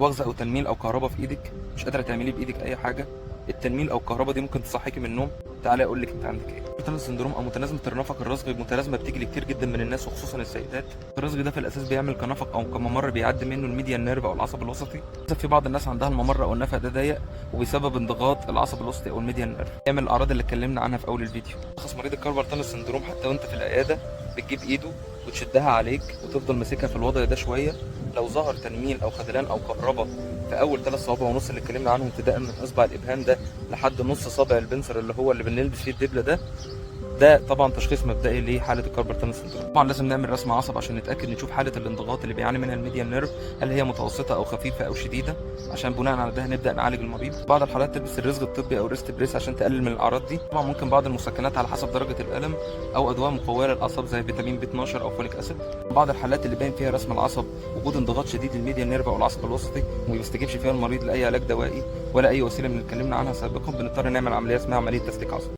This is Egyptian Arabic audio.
وخزة او تنميل او كهرباء في ايدك، مش قادرة تعملي بايدك اي حاجه. التنميل او الكهرباء دي ممكن تصحيكي من النوم. تعالي اقول لك انت عندك ايه. tunnel syndrome او متلازمة النفق الرسغي، متلازمة بتيجي لكتير جدا من الناس وخصوصا السيدات. الرسغ ده في الاساس بيعمل كنفق او كممر بيعدي منه ال median nerve او العصب الوسطي. في بعض الناس عندها الممر او النفق ده ضيق وبيسبب انضغاط العصب الوسطي او ال median nerve، يعمل الاعراض اللي اتكلمنا عنها في اول الفيديو. تشخص مريض ال carpal tunnel syndrome حتى وانت في العيادة، بتجيب ايده وتشدها عليك وتفضل ماسكها في الوضع ده شويه. لو ظهر تنميل او خدلان او كهرباء في اول 3 صوابع ونص اللي اتكلمنا عنهم، ابتداء من اصبع الابهام ده لحد نص صابع البنصر اللي هو اللي بنلبس فيه الدبله ده، ده طبعا تشخيص مبدئي لحاله ال carpal tunnel syndrome. طبعا لازم نعمل رسم عصب عشان نتاكد نشوف حاله الانضغاط اللي بيعاني منها ال median nerve، هل هي متوسطه او خفيفة او شديده، عشان بناء على ده نبدا نعالج المريض. بعض الحالات تلبس الرسغ الطبي او wrist brace عشان تقلل من الاعراض دي. طبعا ممكن بعض المسكنات على حسب درجه الالم، او ادوية مقويه للاعصاب زي فيتامين B 12 او folic acid. بعض الحالات اللي باين فيها رسم العصب وجود انضغاط شديد لل median nerve او العصب الوسطي وما بيستجيبش فيها المريض لاي علاج دوائي ولا اي وسيلة من اللي اتكلمنا عنها سابقا، بنضطر نعمل عملية اسمها عملية تسليك عصب.